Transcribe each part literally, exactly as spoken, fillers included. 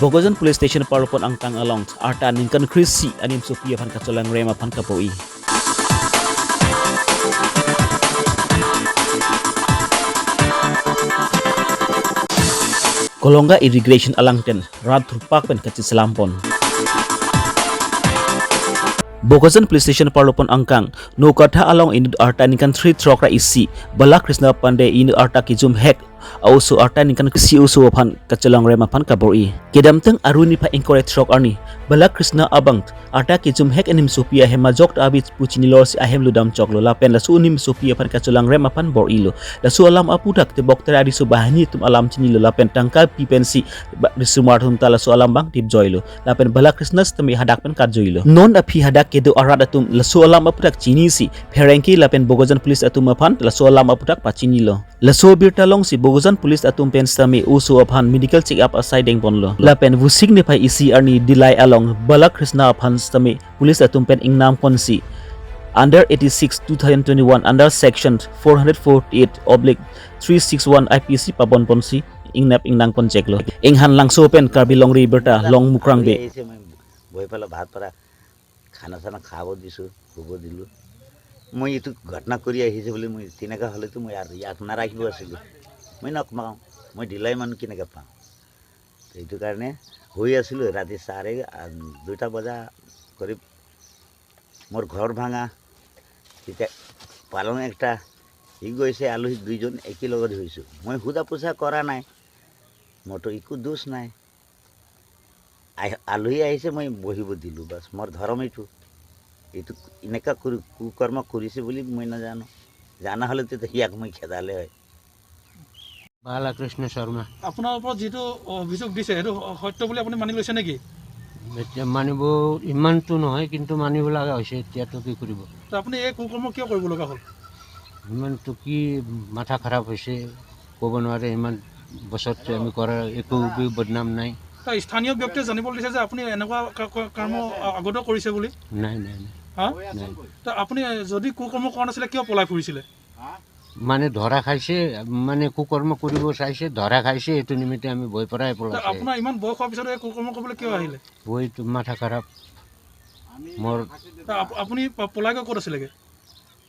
Bokajan Police Station parlopon angkang along arta ningkan kre-isi animsopi aphan kachelangrem aphan kabor-i. Kolonga irrigation alangten rat thurpak pen kacheselam pon. Bokajan Police Station parlopon angkang Nokatha along inut arta ningkan kre-throk ra isi Balakrishna Pandey inut arta kejum hek a-oso arta ningkan kre-isi oso aphan kachelangrem aphan kabor-i. Kedamtang Aru niphai ingkoi ra throk arni Balakrishna abang arta kejum hek animsopi ahem ajok ta abi pu chinilo si ahem lodam choklo lapen laso animsopi aphan kachelangrem aphan bor-ilo. Laso alam aputhak tebok tera riso banghini atum alam chinilo lapen tangka pi pensi ba-, risomar atum ta laso alam abang tipjoilo. Lapen Balakrishna sitame hadak pen katjoilo. Non aphi hadak kedo arat atum laso alam aputhak chinisi pherangke lapen Bokajan Police atum aphan laso alam aputhak pachinilo. Laso abirta alongsi Bokajan Police atum pen sitame oso aphan medical check up asai dengponlo. Lapen Vosik niphai isi arni Dillai along Balakrishna aphan sitame Police atum pen ingnam ponsi under eighty-six two thousand twenty-one under section four hundred forty-eight oblique three six one I P C pabon ponsi ingnep ingnang pon cheklo. Inghan Langso pen Karbi Longri Abirta Long Mukrang Bey. এই যে মই বহি পেলাই ভাত পৰা খানা চানা খাব দিছোঁ, শুব দিলোঁ। মই এইটো ঘটনা কৰি আহিছোঁ বুলি মই তেনেকুৱা হ'লেতো মই আৰু ইয়াক নাৰাখিব আছিলোঁ। মই নকমাওঁ, মই দিলাই মানুহ কেনেকৈ পাওঁ? তো এইটো কাৰণে শুই আছিলোঁ ৰাতি চাৰে, আ, দুটা বজা কৰি মোৰ ঘৰ ভাঙা, তেতিয়া পালং একটা, সি গৈছে আলহী দুইজন একেলগত শুইছোঁ। মই সোধা পোছা কৰা নাই, মোৰতো একো দোষ নাই। আহ-, আলহী আহিছে, মই বহিব দিলোঁ, বাছ, মোৰ ধৰ্ম এইটো। এইটো এনেকুৱা কু-, কুকৰ্ম কৰিছে বুলি মই নাজানো। জানা হ'লেতো ইয়াক মই খেদালে হয়। বালাকৃষ্ণ শৰ্মা। আপোনাৰ ওপৰত যিটো অভিযোগ দিছে, সেইটো সত্য বুলি আপুনি মানি লৈছে নেকি? এতিয়া মানিব, ইমানটো নহয়, কিন্তু মানিব লগা হৈছে। এতিয়াতো কি কৰিব? তো আপুনি এই কুকৰ্ম কিয় কৰিব লগা হ'ল? ইমানটো কি মাথা খাৰাপ হৈছে, ক'ব নোৱাৰে। ইমান বছৰতে আমি কৰা একো বি-, বদনাম নাই। তো স্থানীয় ব্যক্তিয়ে জানিবলৈ দিছে যে আপুনি এনেকুৱা কা-, কা-, কৰ্ম আ-, আগতেও কৰিছে বুলি? নাই, নাই, নাই। হা? নাই। তো আপুনি যদি কুকৰ্ম কৰা নাছিলে, কিয় পলাই ফুৰিছিলে? মানে ধৰা খাইছে, মানে কুকৰ্ম কৰিব চাইছে, ধৰা খাইছে, এইটো নিমিত্তে আমি ভয় পৰাই তো পলাইছে। আপোনাৰ ইমান বয়স হোৱাৰ পিছতো এই কুকৰ্ম কৰিবলৈ কিয় আহিলে? ওইটো মাথা খাৰাপ মোৰ। তো আপ-, আপুনি প-, পলাই গৈ ক'ত আছিলেগৈ?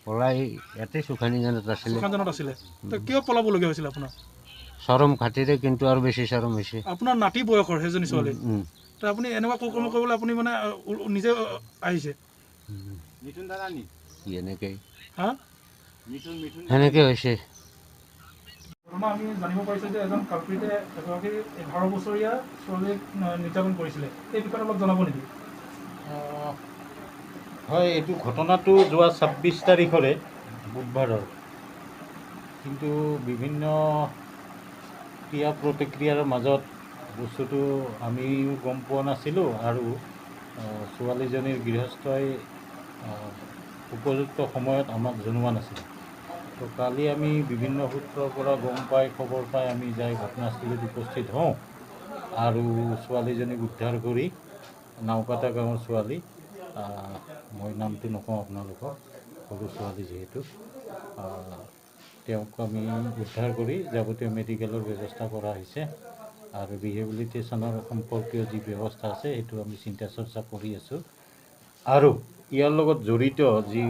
পলাই ইয়াতে সুখানীজনত আছিলে। সুখানীজনত আছিলে। তো উম। কিয় পলাবলগীয়া হৈছিলে আপোনাৰ? চৰম খাতিৰে, কিন্তু আৰু বেছি চৰম হৈছে। আপোনাৰ নাতি বয়সৰ সেইজনী ছোৱালী। উম, উম। তো আপুনি এনেকুৱা কুকৰ্ম কৰিবলৈ আপুনি মানে, আ, উ-, নিজে, আ, আহিছে? উম। মিথুন দাদা নি? কি এনেকেই। হা? মিথুন, মিথুন দাদা সেনেকে নি? হৈছে। ঘটনা আমি জানিব পাৰিছো যে এজন কালপ্ৰিটে এগৰাকী এঘাৰ বছৰীয়া ছোৱালীক, আ, নিৰ্যাতন কৰিছিলে। এই বিষয়ত অলপ জনাব নেকি? আহ, হয়, এইটো ঘটনাটো যোৱা ছাব্বিছ তাৰিখৰে, বুধবাৰৰ। কিন্তু বিভিন্ন ক্ৰিয়া প্ৰতিক্ৰিয়াৰ মাজত বস্তুটো আমিও গম পোৱা নাছিলোঁ আৰু, আহ, ছোৱালীজনীৰ গৃহস্থই, আহ, উপযুক্ত সময়ত আমাক জনোৱা নাছিল। তো কালি আমি বিভিন্ন সূত্ৰৰ পৰা গম পাই, খবৰ পাই আমি যাই ঘটনাস্থলীত উপস্থিত হওঁ আৰু ছোৱালীজনীক উদ্ধাৰ কৰি, নাওকাটা গাঁৱৰ ছোৱালী, আহ, মই নামটো নকওঁ আপোনালোকক, সৰু ছোৱালী যিহেতু, আহ, তেওঁক আমি উদ্ধাৰ কৰি যাৱতীয় মেডিকেলৰ ব্যৱস্থা কৰা হৈছে আৰু ৰিহেবিলিটেশ্যনৰ সম্পৰ্কীয় যি ব্যৱস্থা আছে, সেইটো আমি চিন্তা চৰ্চা কৰি আছোঁ। আৰু ইয়াৰ লগত জড়িত যি,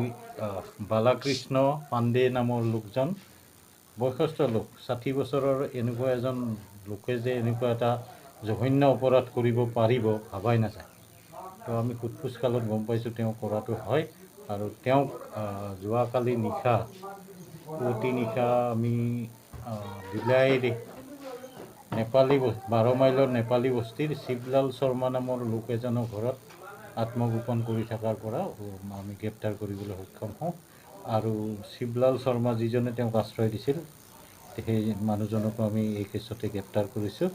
আহ, বালাকৃষ্ণ পাণ্ডে নামৰ লোকজন, বয়সস্থ লোক, ষাঠি বছৰৰ এনেকুৱা এজন লোকে যে এনেকুৱা এটা জঘন্য অপৰাধ কৰিব পাৰিব, ভাবাই নাযায়। তো আমি সোধ পোছ কালত গম পাইছোঁ তেওঁ কৰাটো হয়। আৰু তেওঁক, আহ, যোৱাকালি নিশা, পুৱতি নিশা আমি, আহ, বিলাইৰে নেপালী ব-, বাৰ মাইলৰ নেপালী বস্তিৰ শিৱলাল শৰ্মা নামৰ লোক এজনৰ ঘৰত আত্মগোপন কৰি থকাৰ পৰা, উম, আমি গ্ৰেপ্তাৰ কৰিবলৈ সক্ষম হওঁ। আৰু শিৱলাল শৰ্মা যিজনে তেওঁক আশ্ৰয় দিছিল, সেই মানুহজনকো আমি এই কেছতে গ্ৰেপ্তাৰ কৰিছোঁ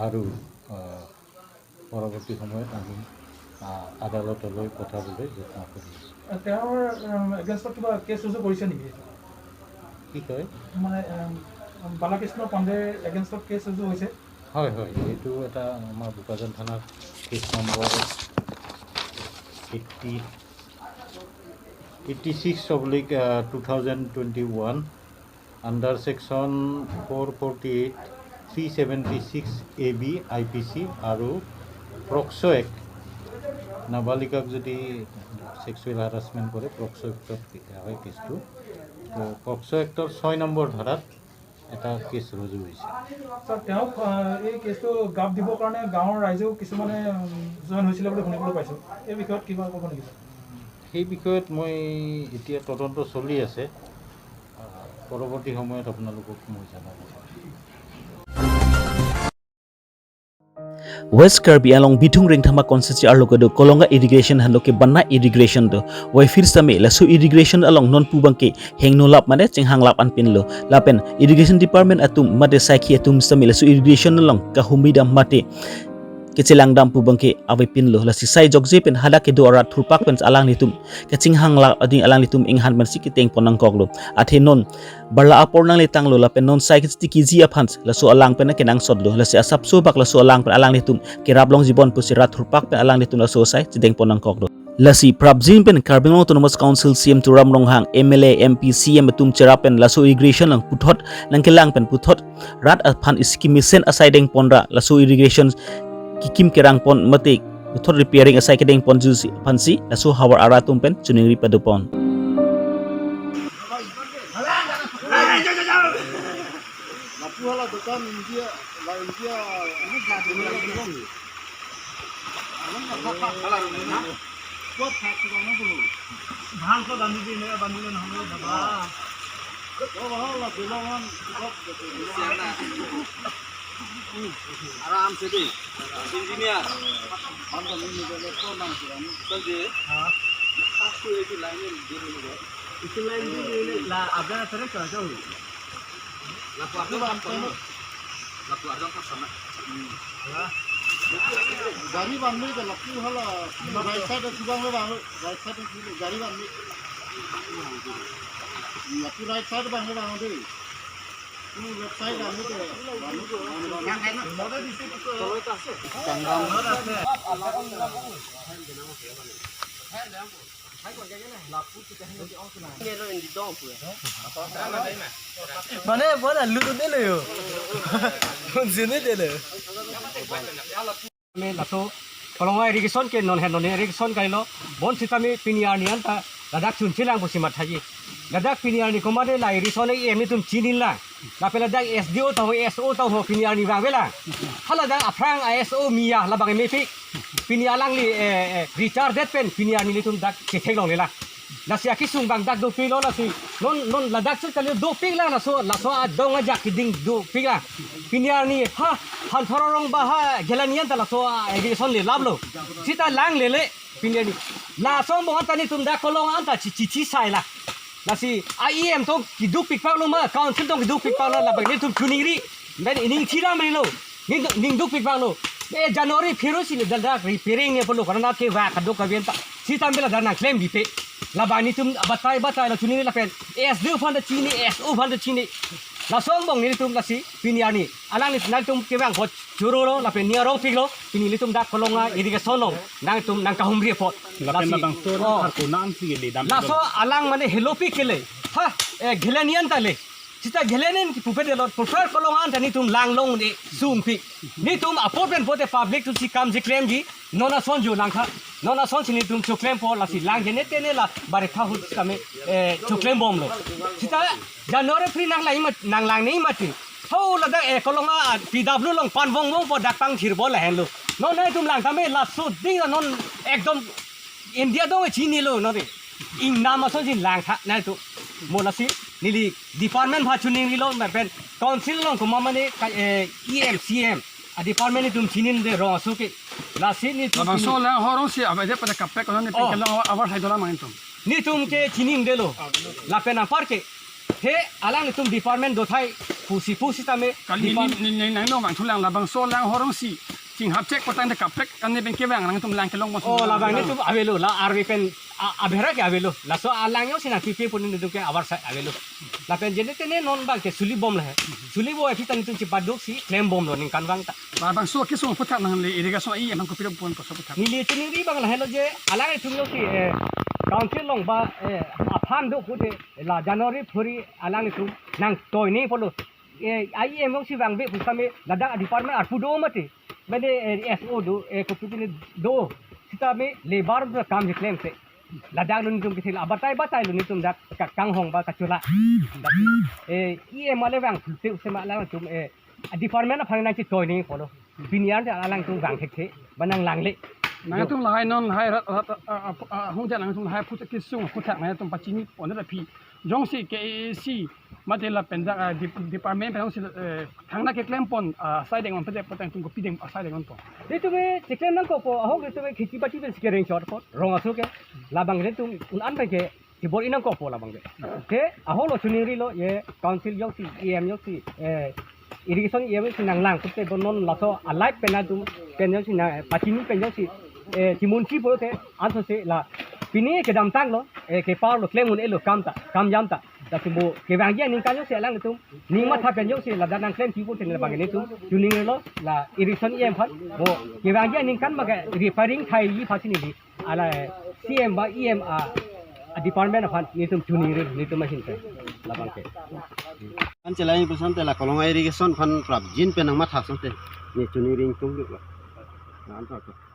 আৰু, আহ, পৰৱৰ্তী সময়ত আমি, আহ, আদালতলৈ পঠাবলৈ যত্ন কৰি আছোঁ। তেওঁৰ, উম, এগেইনষ্টত কিবা কেছ ৰুজু কৰিছে নেকি? কি কয়? মানে, উম, বালাকৃষ্ণ পাণ্ডেৰ এগেইনষ্টত কেছ ৰুজু হৈছে? হয়, হয়, এইটো এটা আমাৰ বোকাজান থানাৰ case number eighty, eighty six oblique, আহ, two thousand twenty one, under section four forty eight, three seventy six A B আই পি চি আৰু পক্সো এক্ট, নাবালিকাক যদি ছেক্সুৱেল হাৰাছমেণ্ট কৰে, পক্সো এক্টত হয় কেছটো। তো পক্সো এক্টৰ ছয় নম্বৰ ধাৰাত এটা কেছ ৰুজু হৈছে। ছাৰ, তেওঁক, আহ, এই কেছটো গাপ দিবৰ কাৰণে গাঁৱৰ ৰাইজেও কিছুমানে, উম, জইন হৈছিলে বুলি শুনিবলৈ পাইছোঁ। এই বিষয়ত কিবা ক'ব নেকি, ছাৰ? সেই বিষয়ত মই এতিয়া তদন্ত চলি আছে। আহ, পৰৱৰ্তী সময়ত আপোনালোকক মই জনাব। West Karbi Anglong Bithung Rengthama constituency arlo kedo Kolonga irrigation henlo ke banna irrigation do. Wai phir sitame laso irrigation along non pu abangke hingno lap mate chinghanglap anpinlo. Lapen irrigation department atum mate saikhi atum sitame laso irrigation along kahumri dam mate kechelang dam pu abangke avepinlo. Lasi sai jokje pen hadak kedo arat thurpak pen alanglitum kachinghang la ading alanglitum inghan pensi keteng pon nangkoklo. Athe non barla apor nangle tanglo lapen non sai kechiti kiji aphan laso alang pen kenangsotlo. Lasi asapso bak laso alang pen alanglitum kerap longji bon pusi rat thurpak pen alanglitum laso sai chedeng pon nangkoklo. Lasi prapjin pen Karbi Anglong Autonomous Council C E M Tuliram Ronghang, M L A, M P, C E M atum cherap pen laso irrigation along puthot nangkelang pen puthot rat aphan isi kemesen asai deng ponra laso irrigation kekim kerang pon mate puthot repairing asai kedeng ponji aphansi laso havar arat atum pen choningri pado pon. Lapu hala dukan India, la India, ini jadi lagi dong. Hala rumah. Kuat satu bang apa? Bang kok bandi di mana bandi dan hamil baba. Kau bawa lah bilangan, kau Siang na. Aram se dei. Engineer. Bang kami ni kalau kau nang siang. Betul je. Ha? Aku itu lainnya dia ni. Itu lain dia ni lah. Abang sering kerja. Lapu arjong kan kono. Lapu arjong kan sana. Gari bang ni kalau lapu hala right side tu bang bang, right side tu gari bang ni. Lapu right side bang bang tu. Tu left side bang ni tu. Bang ni. Sanggam. Mane bona lutu delo yo. Sini delo. Me laso Kolonga irrigation ke non hen non irrigation kailo. Bonsitame pini arni anta ladak chunchelang pusi mathaji. Ladak pini arni komatne la irrigation E M atum chinila. Lapen ladak S D O tahu, S O tahu pini arni vangvela. Hala dak aphrang a S O Mia labang mepik. Pini alangli, eh, eh, retire det pen pini arni nelitum dak kethek longlela. Lasi akisung bang dak dopiklo lasi. Non, non ladak chut kali dopikla laso, laso adong ajak keding dopikla. Pini arni ha, han thorong ba ha, gelanian ta laso, ah, irrigation le laplo. Sita langlele, pini arni. Laso angbong anta nelitum dak Kolonga anta chi, chi, chi saila. Lasi a E M tong keduk pikpaklo ma, council tong keduk pikpaklo, labang nelitum choningri. Men ining thira melo. Ning, ning duk pikpaklo. Eh, January phiro si le dak repairing ne pulo karena ke wa kaduk kavian ta. Sitame ladak nangklem bipe. Labang nelitum batai batai la choningri lapen. S D O aphan ta chini, S O aphan ta chini. Laso angbong nelitum lasi pini arni. Alang nelitum kevang bot churolo lapen ning arongpiklo. Pini nelitum dak Kolonga irrigation along nangtum nangkahumri apot. Lapen lasi, labangso oh. Harko nam si le dam. Laso alang mane helopik kele. Ha, eh, gelanian ta le. Sita gelanian ke pupe delo, pupra Kolonga anta nelitum langlong de sungpi. Nelitum apor pen pote public atumsi kam si klemji, non ason jo langtha. Non asonsi nelitum choklempo lasi lang jene tene la barekha ahut sitame, eh, choklembomlo. Sita January phri nanglang imat, nanglang ne imati. Ho ladak, eh, Kolonga, ah, P W along panvong vongpo dak pangthirpo lahenlo. Non nelitum lang tame laso ding non ekdom India dong chinilo non de. Ingnam asonsi langtha nelitum. Mo lasi neli department aphan choningrilo lapen council along komat mane ka, eh, E M, C M. A department atum chinine de rong aso ke. Lasi nelitum labangso chini- lang horong si abang dia pada kapek kono ni Oh. Pingkal lang awar hai dola main tum. Nelitum ke chinidelo. Lapen apar ke. He alanglitum department dothai pusi pusitame kali depart- ni, ni, ni, nang no mang thulang labangso lang horong si. Chinghap chek potang de kapek kan ni bengke bang nangtum lang kelong mas. Oh, labang nelitum avelo la arve pen a, abhera ke avelo. Laso alang yo sina pipi pun nelitum ke awar sai avelo. Lapen jene tene non bang ke sulibomlo he. Sulibom aphi ta nelitum chipaduk si klembomlo ningkan vang ta. Labangso kesung puthak nang le irrigation E M aphan kopi pon koso puthak. Neli chiningri bang lahelo je alanglitum yo si, eh, council along ba, eh, aphan do pute la January phuri alanglitum nangtoi ne pulo. Eh, E M alongsi vangve pusitame ladak a-department arpu do mati. Mane, eh, S O do, eh, kopi pini do. Sitame labour do kam keklem te. Ladak alun tum kethil abatai batai alun tum dak ka-, kanghong ba kachola. Dak, eh, E M ale vang te use ma alangtum, eh, a-department aphan nangchetoi nangji pulo. Pini an alangtum vang thekthe ba nanglangle. Nangtum lahai non lahai rat, rat, ah, ah, ah, hung ja nangtum lahai phu kesung phuthak nangtum pachini pon ra phi. Jongsi K A A C mate lapen dak, ah, dep-, department pen jongsi, eh, thangta keklem pon, ah, asai dengpon pete pete nangtum kopi deng asai dengpon. Netum, eh, keklem nangkokpo, ahok netum, eh, kheti pati pensi kereng chot pon. Rong aso ke labang netum un-an pen ke chibor-i nangkokpo labang ke. Ke ahoklo choningrilo, ye council jongsi, E M jongsi, eh, irrigation E M jongsi nanglang pute bon non laso a-live pen atum pen jongsi na pachini pen jongsi, eh, chimunchi pulote ansose la pini kedamtanglo, eh, keparlo, klem un-elo kam ta, kam jam ta. Lasi mo kevangji aningkan jongsi alangtum ning matha pen jongsi ladak nangklemji pute labang netum choningrilo la irrigation E M aphan. Mo kevangji aningkan maka repairing thaiji aphansi neli ala C M ba E M a, a-department aphan netum choningri, netum ahin te labang ke. An chelai puson te la Kolonga irrigation aphan prapjin pen nangmatha asonte ne choningri tung duklo. An to.